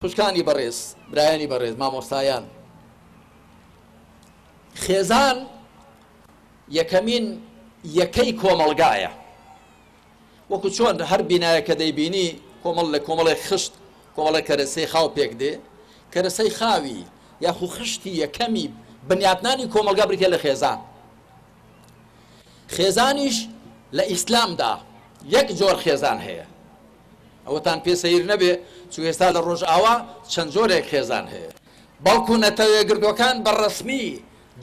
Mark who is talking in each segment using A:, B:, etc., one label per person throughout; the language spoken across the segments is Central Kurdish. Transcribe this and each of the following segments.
A: خوشکانی بەڕێز، برایانی بەڕێز، مامۆستایان، خێزان یەکەمین یەکەی کۆمەڵگایە. وەکو چۆن هەر بینایەک کە دەیبینی کۆمەڵ لە کۆمەڵێک خشت، کۆمەڵێک کەرەسەی خاو پێک دێ، کەرەسەی خاوی یاخو خشتی یەکەمی بنیاتنانی کۆمەڵگا بریتیە لە خێزان. خێزانیش لە ئیسلامدا یەک جۆر خێزان هەیە. ئەوەتان پێ سەیر نەبێ چونکە ئێستا لە ڕۆژئاوا چەند جۆرێک خێزان هەیە. بەڵکو نەتەوەیەکگرتووەکان بە ڕەسمی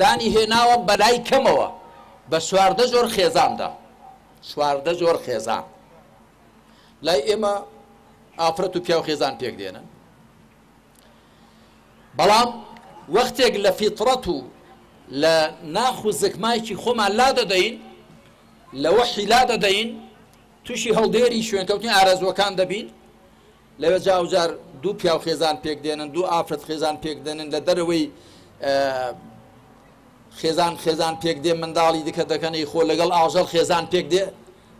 A: دانی هێناوە بەلای کەمەوە بە 14 جۆر خێزاندا. 14 جۆر خێزان. لای ئێمە ئافرەت و پیاو خێزان پێک دێنن. بەڵام وەختێک لە فیتڕەت و لە ناخ و زکمایکی خۆمان لا دەدەین، لە وەحی لا دەدەین، تووشی هەڵدێری شوێنکەوتنی ئارەزووەکان دەبین. لەوێ جاوجار دوو پیاو خێزان پێک دێنن، دوو ئافرەت خێزان پێک دێنن، لە دەرەوەی خێزان خێزان پێک دێ، منداڵی دیکە دەکەنەی خۆ، لەگەڵ ئاژەڵ خێزان پێک دێ.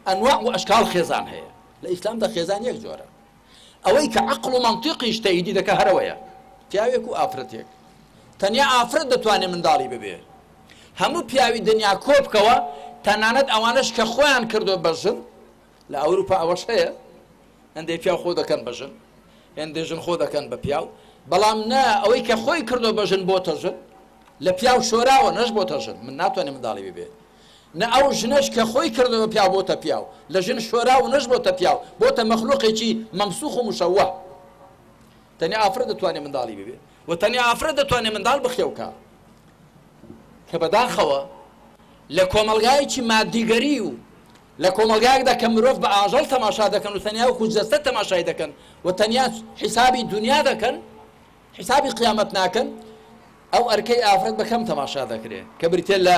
A: ئەنواع و ئەشکال خێزان هەیە. لە ئیسلامدا خێزان یەک جۆرە. ئەوەی کە عەقڵ و مەنتیقیش تەئیدی دەکا هەرەوەیە، پیاوێک و ئافرەتێک. تەنیا ئافرەت دەتوانێ منداڵی ببێ. هەموو پیاوی دنیا کۆبکەوە، تەنانەت ئەوانەش کە خۆیان کردوە بە ژن، لە ئەوروپا ئەوەش هەیە، هەندێک پیاو خۆ دەکەن بە ژن، هەندێک ژن خۆ دەکەن بە پیاو، بەڵام نا ئەوەی کە خۆی کردوە بە ژن بۆتە ژن، لە پیاو شۆراوە نەش بۆتە ژن، من ناتوانێ منداڵی ببێ. نە ئەو ژنەش کە خۆی کردوە بە پیاو بۆتە پیاو، لە ژن شۆراوە نەش بۆتە پیاو، بۆتە مەخلوقێکی مەمسوخ و مشەوه. تەنیا ئافرەت دەتوانێ منداڵی ببێ و تەنیا ئافرەت دەتوانێ منداڵ بخێوکا. کە بەداخەوە لە کۆمەڵگایەکی مادیگەری و لە کۆمەڵگایەکدا کە مرۆڤ بە ئاژەڵ تەماشا دەکەن و تەنیا وەکو جەستە تەماشای دەکەن و تەنیا حیسابی دنیا دەکەن، حیسابی قیامەت ناکەن، ئەو ئەرکەی ئافرەت بە کەم تەماشا دەکرێت کە بریتیە لە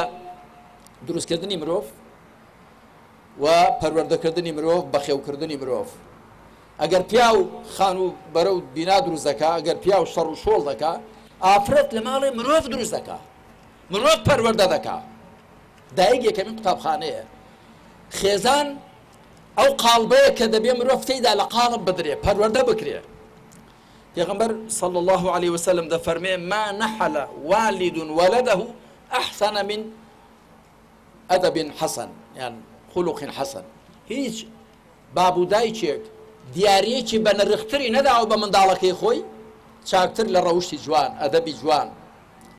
A: دروستکردنی مرۆڤ و پەروەردەکردنی مرۆڤ، بەخێوکردنی مرۆڤ. ئەگەر پیاو خانوو بەرە و بینا دروست دەکا، ئەگەر پیاو شەڕ و شۆڵ دەکا، ئافرەت لە ماڵێ مرۆڤ دروست دەکا، مرۆڤ پەروەردە دەکا. دایک یەکەمین قوتابخانەیە. خێزان ئەو قاڵبەیە کە دەبێ مرۆڤ تێیدا لە قاڵب بدرێ، پەروەردە بکرێ. پێغەمبەر صلی الله علیه وسلم دەفەرمێ ما نحل والد ولده احسن من ادب حسن یان خلق حسن. هیچ باب و دایکێک دیاریەکی بە نرختری نەداوە بە منداڵەکەی خۆی چاکتر لە ڕەوشی جوان، ئەدەبی جوان.